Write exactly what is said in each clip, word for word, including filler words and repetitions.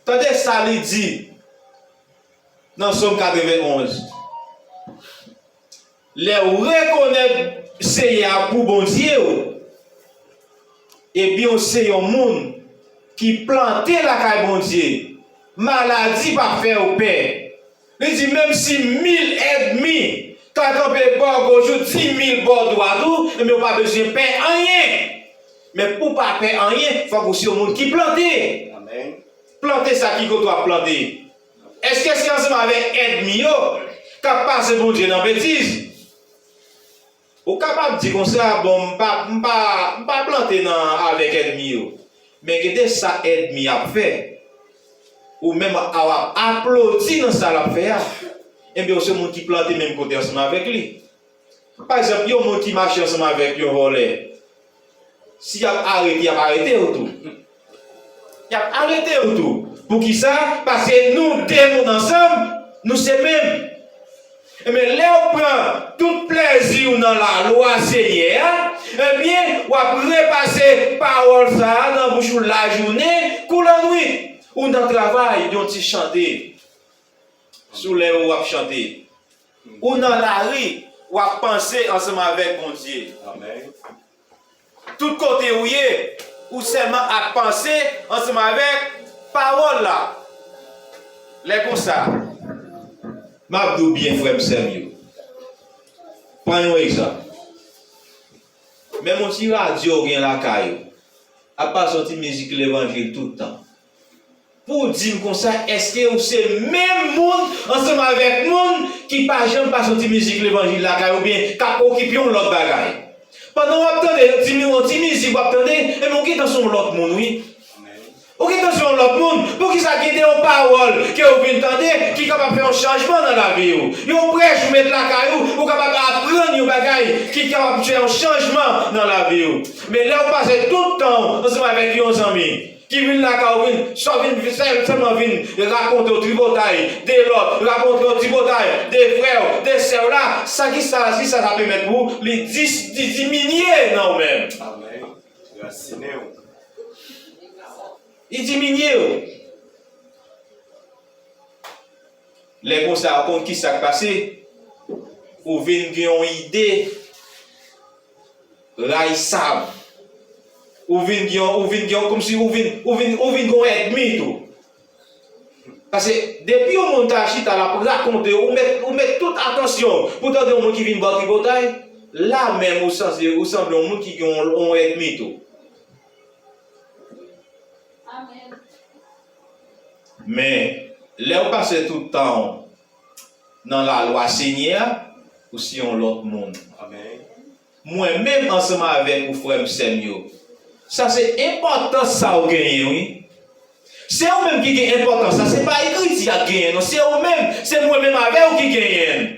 Tande sa li di nan Sòm katrevenn onz. Lè w rekonèt Seyè a pou Bondye w, ebyen, w se yon moun ki plante lakay Bondye, maladi p ap fè w pè. Li di, menm si mil ènmi ta kanpe bò goch ou, di mil bò dwat ou, ebyen, w pa bezwen pè anyen. Men pou w pa pè anyen, fòk ou se yon moun ki plante. Amèn. Plante sa ki kote w ap plante. Èske se ansanm avèk ènmi yo k ap pase Bondye nan betiz? Ou kapab di konsa, bon, m pa, m pa, m pa plante nan, avèk ènmi yo. Men gade sa ènmi ap fè. Ou menm a w ap aplodi nan sa l ap fè a. Ebyen, ou se moun ki plante menm kote ansanm avèk li. Pa egzanp, yon moun ki mache ansanm avèk yon vòlè, si y ap arete, y ap arete w tou. Y ap arete w tou. Poukisa? Paske nou de moun ansanm, nou se menm. Ebyen, lè w pran tout plèzi w nan lalwa Senyè a, ebyen, w ap repase pawòl sa a nan bouch ou lajounen kou lannwit. Ou nan travay, yon ti chante. Sou lè w ap chante. Ou nan lari, w ap panse ansanm avèk Bondye. Amèn. Tout kote ou ye, ou sèlman ap panse ansanm avèk pawòl la. Lè konsa, m ap di w byen, frè m, sè m yo. Pran yon egzanp. Menm yon ti radyo w gen lakay ou, ap pase yon ti mizik levanjil tout tan. Pou w di m konsa, èske ou se menm moun ansanm avèk moun ki pa janm pase yon ti mizik levanjil lakay ou byen k ap okipe yon lòt bagay? Pandan w ap tande yon ti, yon ti mizik w ap tande, ebyen, ou gentan se yon lòt moun, wi. Ou gentan se yon lòt moun. Poukisa gen de yon pawòl ke ou vin tande ki kapab fè yon chanjman nan lavi w? Yon prèch ou met lakay ou, ou kapab aprann yon bagay ki kapab fè yon chanjman nan lavi w. Men lè w pase tout tan w ansanm avèk yon zanmi, ki vin lakay ou vin, swa vin, sè-, sèlman vin rakonte w tripotay de lòt, rakonte w tripotay de frè w, de sè w la, sa ki sa, ki sa sa pèmèt pou li dis-, di-, diminye nan ou menm? Amèn. Rasinen w. Li diminye w. Lè konsa, ou konn ki sa k pase? Ou vin gen yon ide rayisab. Ou vin gen, ou vin gen, kòmsi ou vin, ou vin, ou vin gen yon ènmi tou. Paske depi yon moun ta chita, l ap rakonte, ou met, ou met tout atansyon pou tande yon moun ki vin ba w tripotay, la menm ou sanse, ou sanble yon moun ki gen yon, yon ènmi tou. Amèn. Men, lè w pase tout tan w nan lalwa Senyè a, ou se yon lòt moun. Amèn. Mwen menm ansanm avèk ou, frè m, sè m yo. Sa se enpòtans sa ou genyen, wi. Se ou menm ki gen enpòtans sa, se pa ekriti a k genyen, non. Se ou menm, se mwen menm avè w ki genyen l.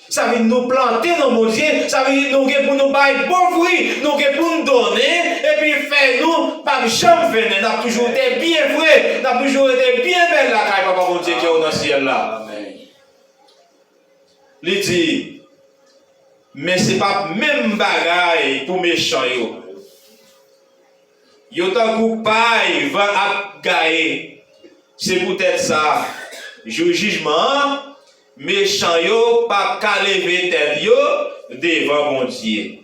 Sa vle di nou plante nan Bondye, sa vle di nou gen pou nou bay bon fwi, nou gen pou n donnen, epi fèy nou p ap janm fennen, n ap toujou rete byen fre, n ap toujou rete byen bèl lakay Papa Bondye ki nan syèl la. Amèn. Li di, men se p ap menm bagay pou mechan yo. Yo tankou pay van ap gaye. Se poutèt sa, jou jijman an, mechan yo p ap ka leve tèt yo devan Bondye.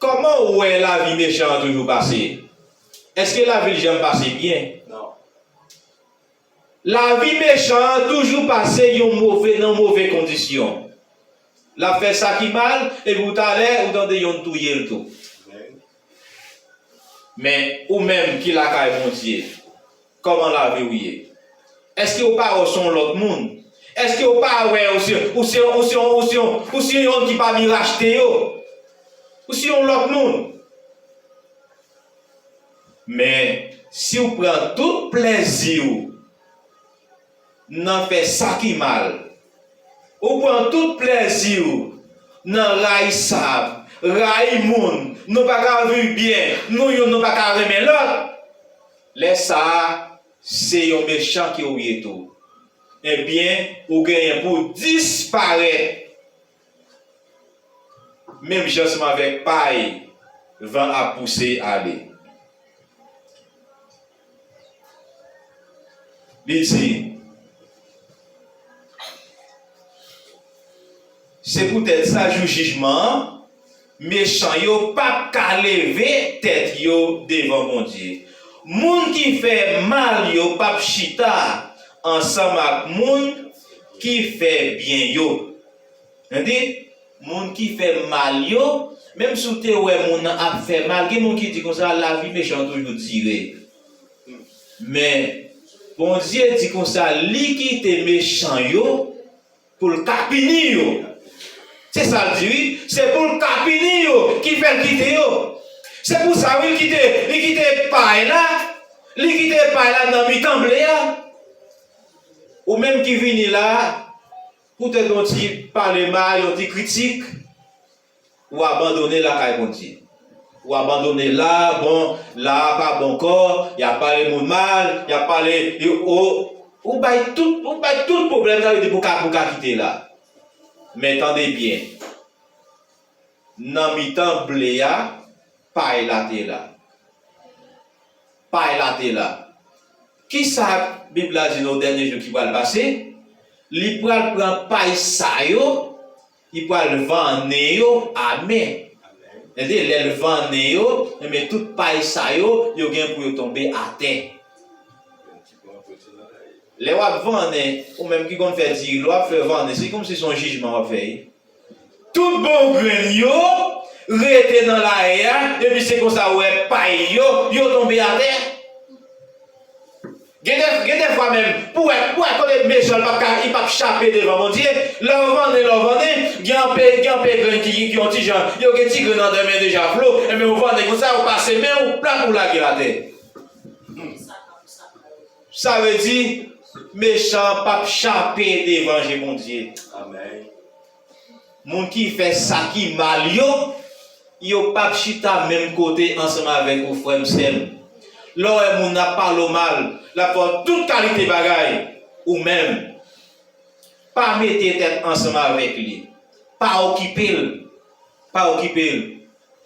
Kòman w wè lavi mechan an toujou pase? Èske lavi l janm pase byen? Non. Lavi mechan an toujou pase yon move, nan move kondisyon. L ap fè sa ki mal, epi ou talè, ou tande yonn touye l tou. Men, ou menm ki lakay Bondye, kòman lavi w ye? Èske ou pa wè w se yon lòt moun? Èske ou pa wè ou se, ou se, ou se, ou se, ou se yonn ki pami rachte yo? Ou se yon lòt moun. Men, si w pran tout plèzi w nan fè sa ki mal, ou pran tout plèzi w nan rayisab, rayi moun, nou pa ka viv byen, nou youn nou pa ka renmen lòt, lè sa a, se yon mechan ke w ye tou. Ebyen, ou genyen pou w disparèt. Menm jan ansanm avèk pay van ap pouse ale. Li di, se poutèt sa, jou jijman an, mechan yo p ap ka leve tèt yo devan Bondye. Moun ki fè mal yo p ap chita ansanm ak moun ki fè byen yo. Tande, moun ki fè mal yo, menm si w te wè moun nan ap fè mal, gen moun ki di konsa, lavi mechan toujou dire. Men, Bondye di konsa, li kite mechan yo pou l ka pini yo. Se sa l di, wi. Se pou l ka pini yo ki fè l kite yo. Se pou sa, wi, l kite, li kite pay la, li kite pay la nan mitan ble a. Ou menm ki vini la, poutèt yon ti pale mal, yon ti kritik, ou abandone lakay Bondye. Ou abandone la, bon, la a pa bon ankò, y ap pale moun mal, y ap pale, yo, o, ou bay tout, ou bay tout pwoblèm, sa vle di pou ka, pou ka kite la. Men tande byen, nan mitan ble a, pay la te la. Pay la te la. Kisa Bib la di nou dènye jou ki pral pase? Li pral pran pay sa yo, li pral vannen yo a men. Tande, lè l vannen yo, enben, tout pay sa yo, yo gen pou yo tonbe atè. Lè w ap vannen, ou menm ki konn fè diri, lè w ap fè vannen, se kòmsi se yon jijman w ap fè, wi. Tout bon grenn yo rete nan lari a, epi se konsa w wè pay yo, yo tonbe atè. Gen de, gen de fwa menm, pou wè, pou wè kote mechan l p ap ka, li p ap chape devan Bondye, lè w vannen, lè w vannen, gen anpe, gen anpe grenn ki, ki yon ti jan, yo gen ti grenn anndan men deja flo, enben w vannen konsa, w pase men w plat, ou lage l atè. Sa vle di, mechan p ap chape devan je Bondye. Amèn. Moun ki fè sa ki mal yo, yo p ap chita menm kote ansanm avèk ou, frè m, sè m. Lè w wè moun ap pale w mal, l ap fè w tout kalite bagay, ou menm, pa mete tèt ansanm avèk li. Pa okipe l. Pa okipe l.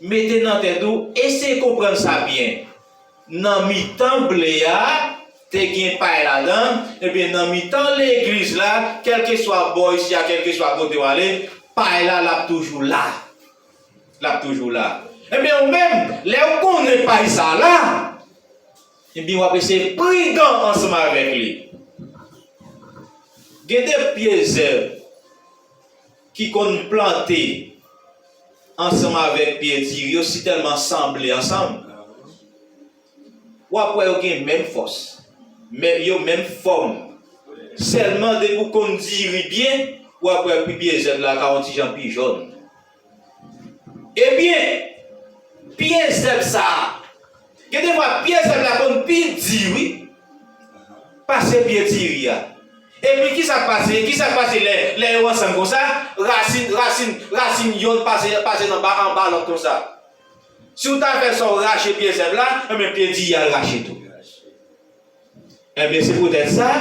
Mete nan tèt ou, eseye konprann sa byen. Nan mitan ble a, te gen pay ladan, ebyen, nan mitan legliz la, kèlkeswa bò isi a, kèlkeswa kote w ale, pay la, l ap toujou la. L ap toujou la. Ebyen, ou menm, lè w konnen pay sa la, ebyen, w ap eseye pridan ansanm avèk li. Gen de pye zèb ki konn plante ansanm avèk pye diri yo, si tèlman sanble ansanm, w ap wè yo gen menm fòs, men, yo menm fòm. Sèlman, depi w konn diri byen, w ap wè pye zèb la ka yon ti jan pi jòn. Ebyen, pye zèb sa a, gen de fwa pye zèb la konn pi di, wi, pase pye diri a. Epi kisa k pase? Kisa k pase lè, lè yo ansanm konsa? Rasin, rasin, rasin yonn pase, pase nan ba, anba lòt konsa. Si w ta fè sa w rache pye zèb la, enben pye diri a l rache tou. Enben, se poutèt sa,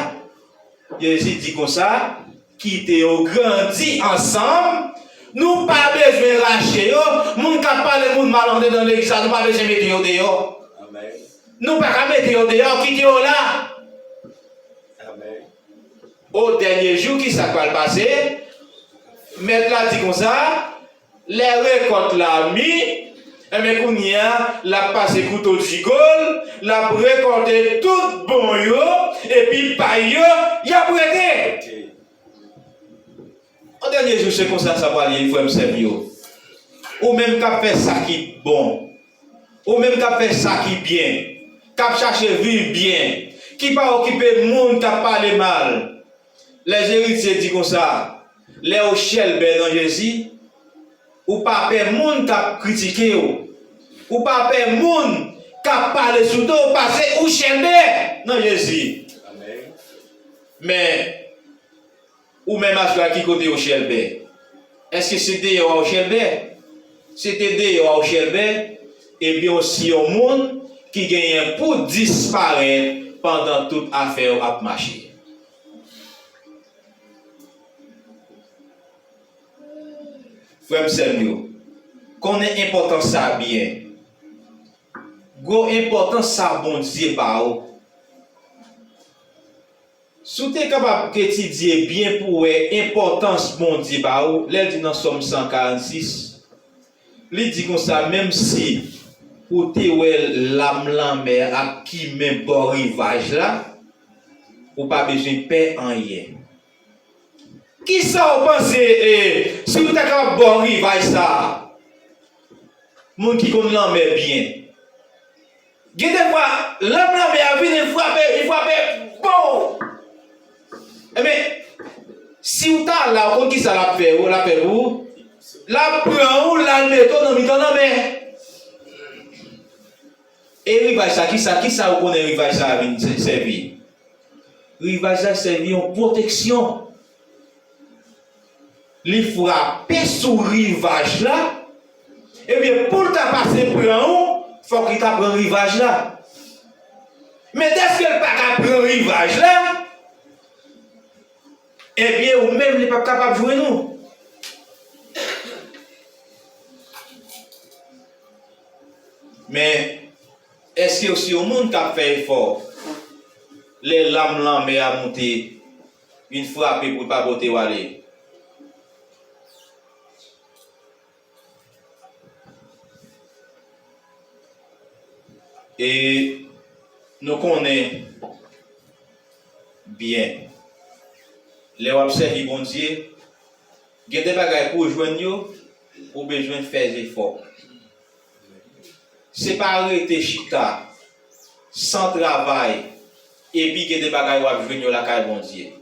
Jezi di konsa, kite yo grandi ansanm. Nou pa bezwen rache yo. Moun k ap pale moun mal andedan legliz la, nou pa bezwen mete yo deyò. Amèn. Nou pa ka mete yo deyò, kite yo la. Amèn. O dènye jou, kisa k pral pase? Mèt la di konsa, lè rekòt la mi, enben, kounye a, l ap pase kouto digòl, l ap rekòlte tout bon yo, epi pay yo, y ap rete. O dènye jou, se konsa sa pral ye, frè m, sè m yo. Ou menm k ap fè sa ki bon, ou menm k ap fè sa ki byen, k ap chache viv byen, ki pa okipe moun k ap pale mal, Lèzeritye di konsa, lè w chèlbè nan Jezi, ou pa pè moun k ap kritike w. Ou pa pè moun k ap pale sou do w, paske ou chèlbè nan Jezi. Amèn. Men, ou menm aswè a, ki kote w chèlbè? Èske se deyò a w chèlbè? Si te deyò a w chèlbè, ebyen w se yon moun ki genyen pou disparèt pandan tout afè w ap mache. Frè m, sè m yo, konnen enpòtans sa byen. Gwo enpòtans sa Bondye ba w. Si w te kapab etidye byen pou w wè enpòtans Bondye ba ou, lè l di nan Sòm san karannsis, li di konsa, menm si ou te wè lam lanmè ap kimen bò rivaj la, ou pa bezwen pè anyen. Kisa w panse, e, si w ta kapab bò rivaj sa a? Moun ki konn lanmè byen. Gen de fwa, lam lanmè a vini, li frape, li frape, bon! Ebyen, si w ta la, ou konn kisa l ap fè, l ap fè pou ou? L ap pran ou, l al mete w nan mitan lanmè. E rivaj sa, kisa, kisa ou konnen rivaj sa a vin sèvi? Rivaj la sèvi yon pwoteksyon. Li frape sou rivaj la, ebyen, pou l ta pase pran ou, fòk li ta pran rivaj la. Men dèske l pa ka pran rivaj la, ebyen, ou menm, li p ap kapab jwenn ou. Men, èske w se yon moun k ap fè efò lè lam lanmè a moute, vin frape pou l pa pote w ale? E nou konnen byen, lè w ap sèvi Bondye, gen de bagay pou w jwenn yo, ou bezwen fè jefò. Se pa rete chita san travay, epi gen de bagay w ap jwenn yo lakay Bondye.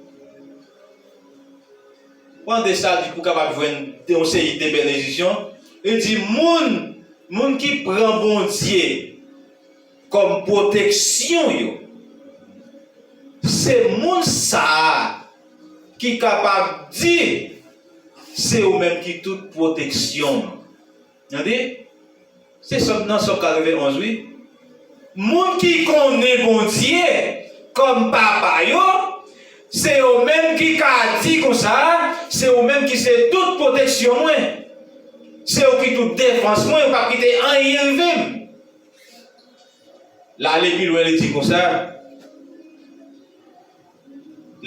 Pran de sa, li pou kapab jwenn yon seri de benediksyon. Li di, moun, moun ki pran Bondye kòm pwoteksyon yo, se moun sa a ki kapab di, se ou menm ki tout pwoteksyon m. Tande? Se Sòm nan, Sòm katreven onz, wi. Moun ki konnen Bondye kòm papa yo, se yo menm ki ka di konsa, se ou menm ki se tout pwoteksyon mwen. Se ou ki tout defans mwen, ou p ap kite anyen rive m. L ale pi lwen, li di konsa,